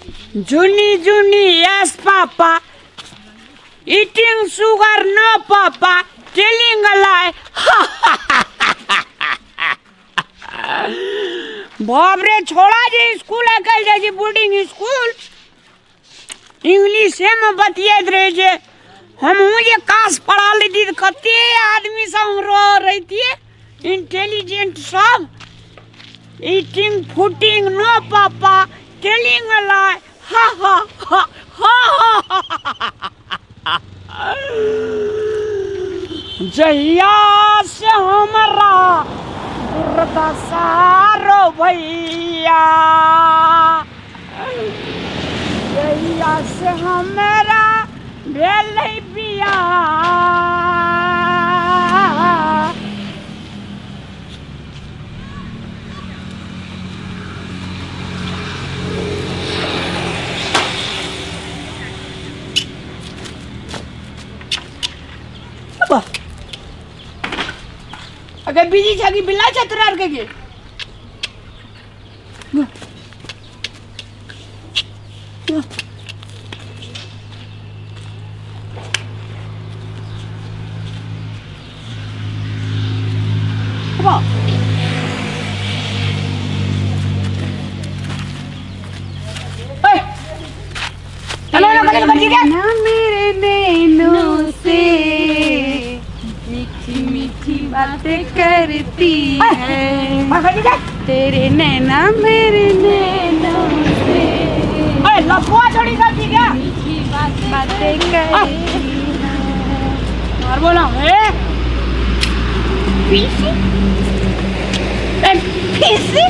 Juni Juni yes papa, eating sugar no papa, telling a lie. बाप रे छोड़ा जे स्कूल आकल जाय छै बोर्डिंग स्कूल इंग्लिशे में बतियाइत रहे छै। हमहूँ जे काश पढ़ा लेती तऽ कते आदमी सब हमरो रहितियै इंटेलिजेंट सब। Eating footing no papa, telling a lie, ha ha ha ha ha। जहिया से हमरा दुर्दशा रो भैया, जहिया से हमरा भेलै बियाह। अगर बिजी छा कि बिल्ला छा तोरा आर के के? ना मेरे नैनों से मीठी मीठी बातें करती है, तेरे नैना मेरे नैनों से मीठी बातें करती है। बोला पीसी पीसी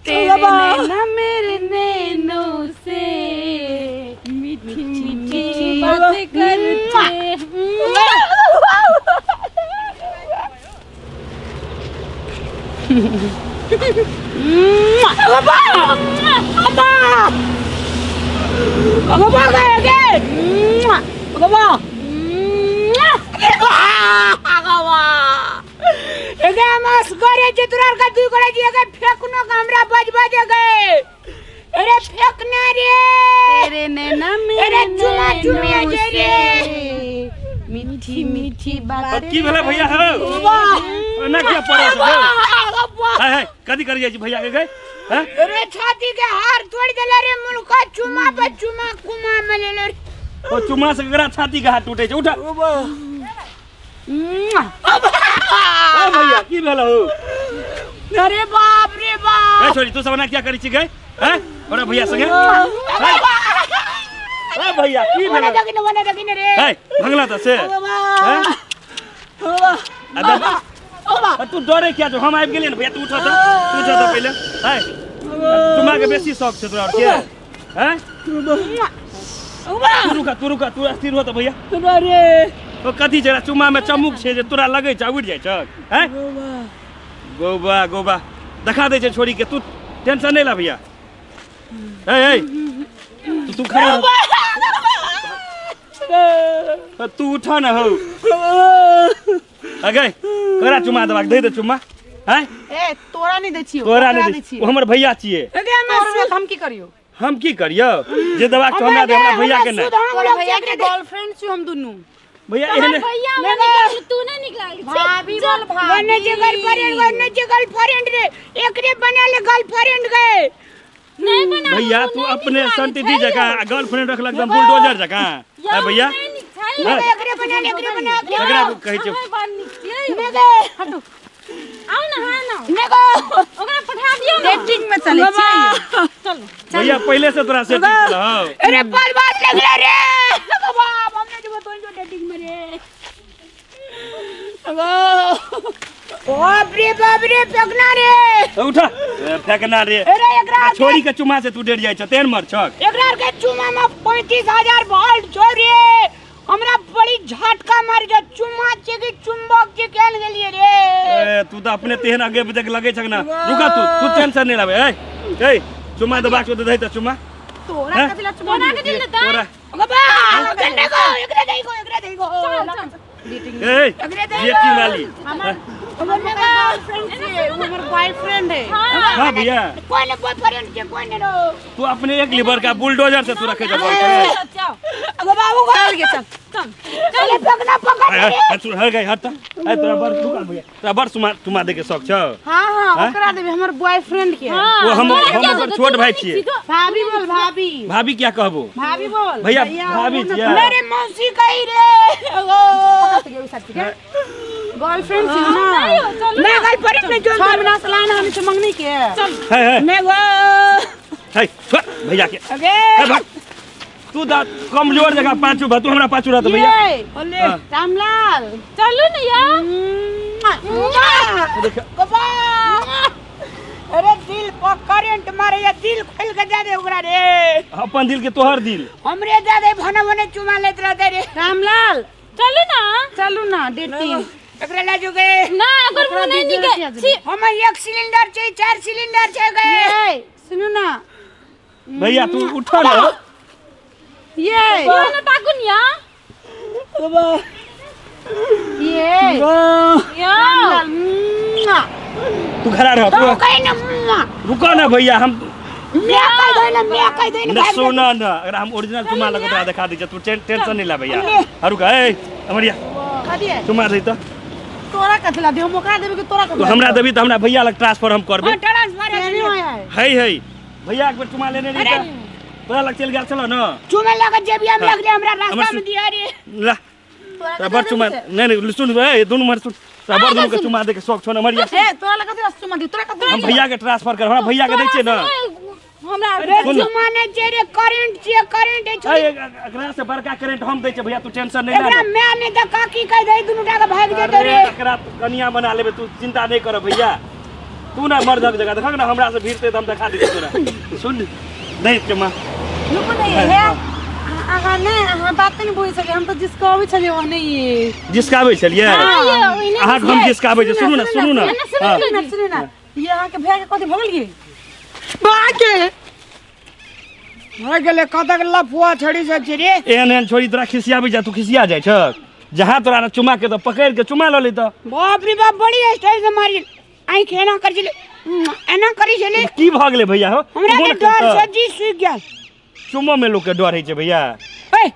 तेरे नैना मेरे नैनों से मीठी मीठी बातें करते। अरे फेंकना रे, तेरे नैना मेरे नैनों से मीठी मीठी बातें। की भेलै भैया हौ? ना किया पड़ै छौ? हाय हाय कथी करी जाइ छी भैया के गए? अरे छाती के हार तोड़ देले रे मुलका, चुमा पर चुमा कुमा में लेले। ओ चुमा से ककरा छाती के हार टूटे छै? उठा भैया की भेल हौ? अरे बाप रे बाप। ए छोरी तू सब ना किया करी छी गए? हैं ओरा भैया संगे? ए भैया की भेल? रे ए भंगला त से हैं तू डरे किया छौ? हम आबि गेलियै ने भैया, तू उठ त, तू उठ त पहिले। है चुमा के बेसी शौक छै तोरा और के? हैं तू रुका, तू रुका, तू स्थिर हो त भैया। अरे ओ कथी छै चुमा में चमुक छै जे तोरा लगै छै उड़ि जाइ छै? हैं गोबा गोबा देखा दै छै छोरी के, तू टेंशन नहीं ला भैया। ए ए तू खड़ा, तू उठा ना हो। अगे करा चुमा देबाक दे दे चुमा। हैं ए तोरा नहीं दै छियो, तोरा नहीं दै छियो, हमर भैया छियै। हम की करियो? हम की करियो जे देबाक छौ हमरा दे, हमरा भैया के नहीं। तोरा भैया के गर्लफ्रेंड छियो हम दुनू। भैया एहने भैया बने तू नहीं निकल भाभी बोल भाभी बने जे गर्लफ्रेंड, बने जे गर्लफ्रेंड रे, एकरे बनाले गर्लफ्रेंड गए नहीं बना। भैया तू अपने संतति जका गर्लफ्रेंड रखलक एकदम बुलडोजर जका। ए भैया एकरे बनाले, एकरे बना एकरा कहै छै हटो आओ ना। हां ना ओकरा पठा दियो ना, डेटिंग में चले छियै। चलो भैया पहले से तोरा सेटिंग छल हौ। अरे बर्बाद लगले रे बाप, हमने जो तो जो डेटिंग में रे। बाप रे बाप रे फेंकना रे, उठा फेंकना रे। अरे एकरा छोरी के चुमा से तू डर जाइ छ तेन मर छक। एकरा के चुमा में 35,000 वोल्ट छो रे, हमरा बड़ी झटका मार जो चुमा छे कि चुंबक छे केन गेलिए रे। ए तू त अपने तेहन आगे बजक लगे छक ना। रुका तू, तू टेंशन नहीं लाबे। ए ए चुमा दबाक छो त दही त चुमा तोरा कथि ला चुमा तोरा के दिल त तोरा बाबा गन्ने को एकरा देई को एकरा देई को ए ये की वाली हमर गर्लफ्रेंड छे हमर बॉयफ्रेंड है। हां भैया कोई ने बॉयफ्रेंड के कोई ने तू अपने एक लीवर का बुलडोजर से तू रखे जा बॉयफ्रेंड। अगो बाबू चल गे चल चल चल पकना पकड़ रे हर गई हट ए तोरा बड़ दुकान भैया तोरा बड़ सुमा दे के शौक छ। हां हां ओकरा देबे हमर बॉयफ्रेंड के। वो हम ओकर छोट भाई छिए। भाभी बोल भाभी भाभी क्या कहबो भाभी बोल भैया भाभी छिए मेरे मौसी कही रे गर्लफ्रेंड छी ना मैं गर्लफ्रेंड नहीं जो 6 महीना से लाइन हम से मंगनी के चल हे हे मैं वो हे छोड़ भैया के अगे तू दा कमजोर जगह पांचू भा तू हमरा पांचू रहत भैया ओले रामलाल चलू ना यार बाबा अरे दिल पर करंट मारे या दिल खोल के दे दे ओकरा रे अपन दिल के तोहर दिल हमरे दे दे भने भने चुमा लेत रहते रे रामलाल चलू ना चलू ना डेटिंग एकरा ले जुगे ना अगर मुंह नहीं निके छी हम एक सिलेंडर चाहिए 4 सिलेंडर चाहिए गए सुनू ना भैया तू उठो ना ये ना ताकुन या बाबा ये या तू खड़ा रह तू कहीं ना रुको ना भैया हम मैं कह दे ना मैं कह दे ना सुना ना अगर हम ओरिजिनल चुमा लगा तोरा दिखा दी तू टेंशन नहीं ला भैया रुक ए अमरिया खा दिए चुमा दे त तोरा कथला दे हम ओकरा देबे कि तोरा तू हमरा देबी त हमरा भैया लग ट्रांसफर हम करबे। हां ट्रांसफर है है भैया एक बेर चुमा लेने रही त तोरा लग चल गेल छलो न चुमे लग जेबी हम लग रे हमरा रास्ता में दिया रे ला तोरा बड़ चुमा नहीं नहीं सुन ए दोनों मर सुन तोरा बड़ दोनों के चुमा दे के शौक छो न मरिया ए तोरा लग कथला चुमा दे तोरा कथला हम भैया के ट्रांसफर कर हमरा भैया के दै छियै न हमरा अरे चुमा नै छै रे करंट छै करंट है ए एकरा से बड़का करंट हम दै छै भैया तू टेंशन नहीं ले एकरा मैं नै त काकी कह दे दुनु टा के भाग जेतौ रे एकरा कनिया बना लेबे तू चिंता नहीं कर भैया तू ना मर्दक जगह देखक ना हमरा से भीड़ते त हम दिखा दै तोरा सुन नहीं चुमा रुको नहीं है अहाँ नै अहाँ बात नहीं बुझ सके हम त जिसकाबै छलियै ओ नहीं जिसकाबै छलियै अहाँ हम जिसकाबै छै सुनू ना सुनू ना सुनू ना ये अहाँ के भैया के कथि भगल गे बाके भऽ गेलै कतक लफुआ छड़ी सब छै रे एहन एहन छोड़ी तोरा खिसियाबै जा तू खिसिया जाइ छ जहाँ तोरा न चुमा के त पकड़ के चुमा ल ले त बाप रे बाप बड़ी स्टाइल से मारी आँख एना कर छलै एना करी छलै की भऽ गेलै भैया हो हमरा के डर से जी सूखि गेल चुमो में लोग के डर होइ छै भैया ए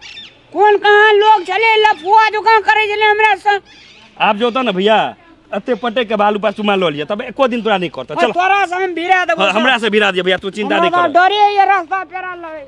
कोन कहाँ लोग छलै लफुआ दुकान करै छलै हमरा से आब जो त न भैया अते पटे के बालू पर चुमा ल लिया तब एको दिन तोरा नहीं करता चल तोरा से हम भिरा देबो हमरा से भिरा दिया भैया तू चिंता नहीं कर डरे ये रास्ता पेरा लगे।